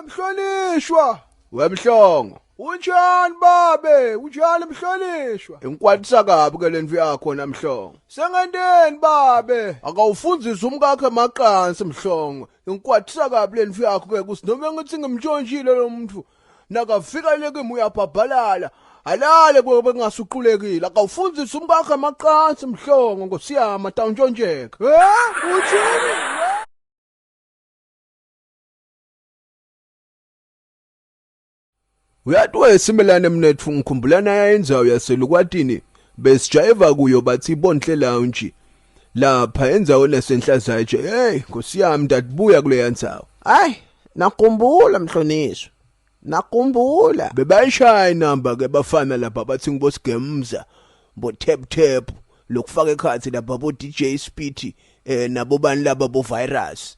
Wemhlonishwa. Wemhlongo. Unjani babe? Unjani mhlonishwa? Ingikwatisa kabi ke lendlu yakho namhlongo. Sengenteni babe? Akawufundzisi umkakhe emaqansi mhlongo. Ingikwatisa kabi lendlu yakho ke kusi noma ngithi ngimtshontshile lo muntu. Nakafika le kimi uyabhabhalala. Alale kube kungasuqulekile. Akawufundzisi umkakhe emaqansi mhlongo ngosiyama tawuntshontsheka. Eh? Uthini? Uyathi wesimelane mnetfu ngikhumbulana yayindzawo yaselukwatini besijayiva kuyo bathi Bontle Lounge lapha endzaweni yasenhlazatshe hey nkosi yami ndatibuya kuleya ndzawo Hayi, nakhumbula mhlonishwa. Nakhumbula. Bebayishaya inamba ke bafana lapha bathi ngibosigemza bo tap tap lokufaka ekhathi lapha bo DJ Speedy eh nabo bani laba bo virus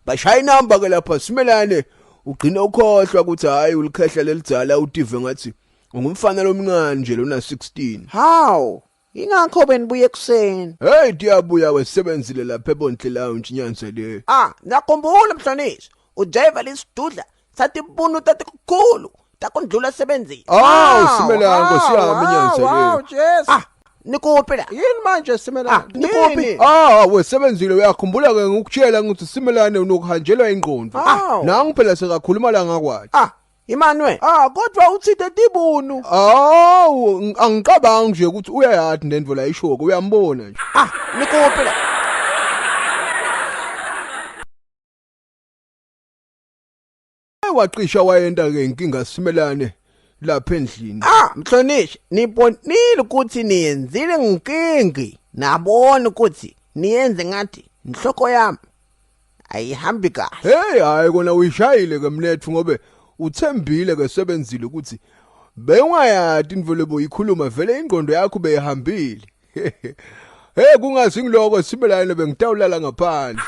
bashaya inamba ke lapha simelane ugcina ukhohlwa ukuthi hayi ulikhehla lelidzala utive ngathi ungumfana lomncane nje lona 16 How? Ingakho benibuye ekuseni. Hey diyabuya wesebenzile lapha eBontle Lounge nyanze le. Ah, ngiyakhumbula mhlonishwa. Ujayiva lesidudla sathi bunu tatikukhulu takundlula sebenzile. Awu simelane nkosi yami nyanze Wow, le. Jesu. Ah, nikuphi la? Yini manje simelane? Ah, nikuphi? Ah wesebenzile uyakhumbula ke ngikutshela ukuthi simelane unokuhanjelwa ingqondo. Awu. Nangu phela sekakhuluma la ngakwakhe. Ah, Emmanuel. Ah, kodwa uthinte tibunu. Awu angicabangi nje ukuthi uyayadi nendvo la ishoko uyambona nje. Ah, nikuphi la? Waqisha wayenta ke inkinga simelane lapha endlini. Ah, mhlonishwa, nibonile ukuthi niyenzile nginkingi. Nabona ukuthi niyenze ngathi inhloko yami ayihambi kahle. Hey hayi kona uyishayile ke mlethu ngobe uthembile ke sebenzile ukuthi bewungayadi into lebo ikhuluma vele ingqondo yakho beyihambile. Hey kungazi ngiloko simelane bengitawulala ngaphandle.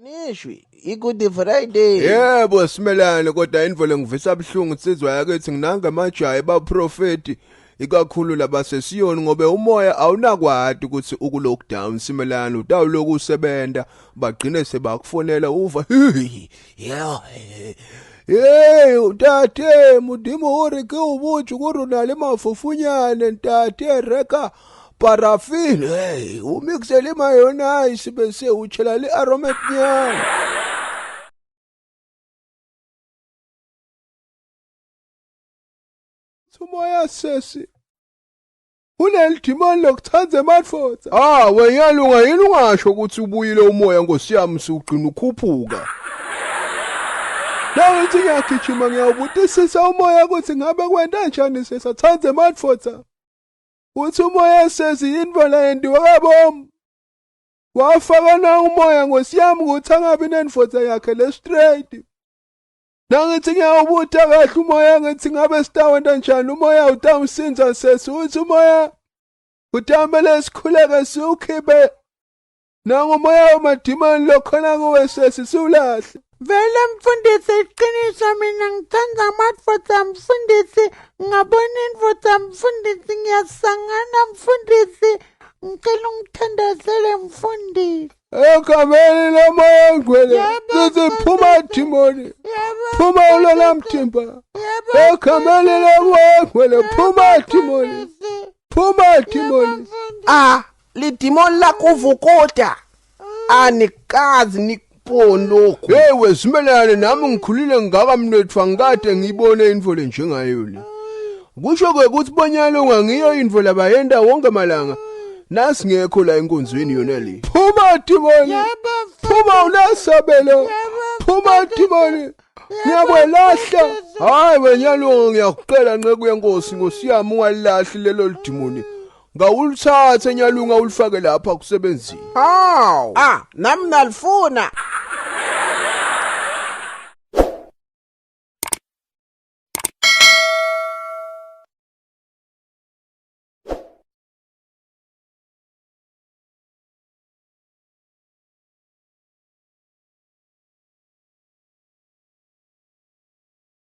Nishwi, i-Good Friday. Yebo simelane kodwa indvo lengivisa buhlungu insizwa yakithi nginanga amajayi baprofeti ikakhulu labasesiyoni ngobe umoya awunakwati ukuthi uku lockdown simelane utawuloku usebenta bagcine sebakufonela uva yeah Hey ntate modimo o re ke o botse gore o na le mafofunyane ntate reka parafini hey o mixe le mayonnaise bese o tšhela le aromat nyana Umoya sesi Unelidimoni lokuthanda emadvodza. Ah weyalunga yini ungasho ukuthi ubuyile umoya nkosiyami sugcina ukhuphuka. Nawe ngiyagijima ngiyawubutisisa umoya ukuthi ngabe kwenta njani sesathanda emadvodza. Uthi umoya sesi yinto leyentiwa kabomu. Wafaka na umoya nkosiyami ukuthi angabi nendvodza yakhe le straight. Nangithi ngiyawubutha kahle umoya ngithi ngabe sitawenta njani umoya utawusinza sesi uthi umoya utamele sikhuleke siwukhiphe nangumoya wamadimoni lokhona kuwe sesi siwulahle Vele mfundisi iqiniso mina ngithanda amadvodza mfundisi ngabona indvodza mfundisi ngiyasangana mfundisi ngicela ungithandazele mfundisi Egameni lomoya ongcwele Yebo, sithi phuma dimoni Yebo, phuma ulona mthimba yebo, egameni lomoya ongcwele phuma dimoni mfundisi. phuma Yebo, dimoni mfundisi. Ah, lidimoni lakuvukuta. Anikazi nikuboni lokhu. Hey wesimelane nami ngikhulile ngaka mnethu angikade ngiyibone info le njengayo le. Kusho ke ukuthi bonyana ungangiyo info labayenda wonke malanga. Nasingekho la enkonzweni yona le. Phuma dimoni. Yebo, Phuma unasabelo. Yebo, Phuma dimoni. Ngiyakwelahla. Hayi wenyalunga ngiyakucela nceku yenkosi ngosiyami ungalahli lelo lidimoni. Ngawulithatha enyalunga ulifake lapha kusebenzile. Hawu. Ah, nami nalifuna.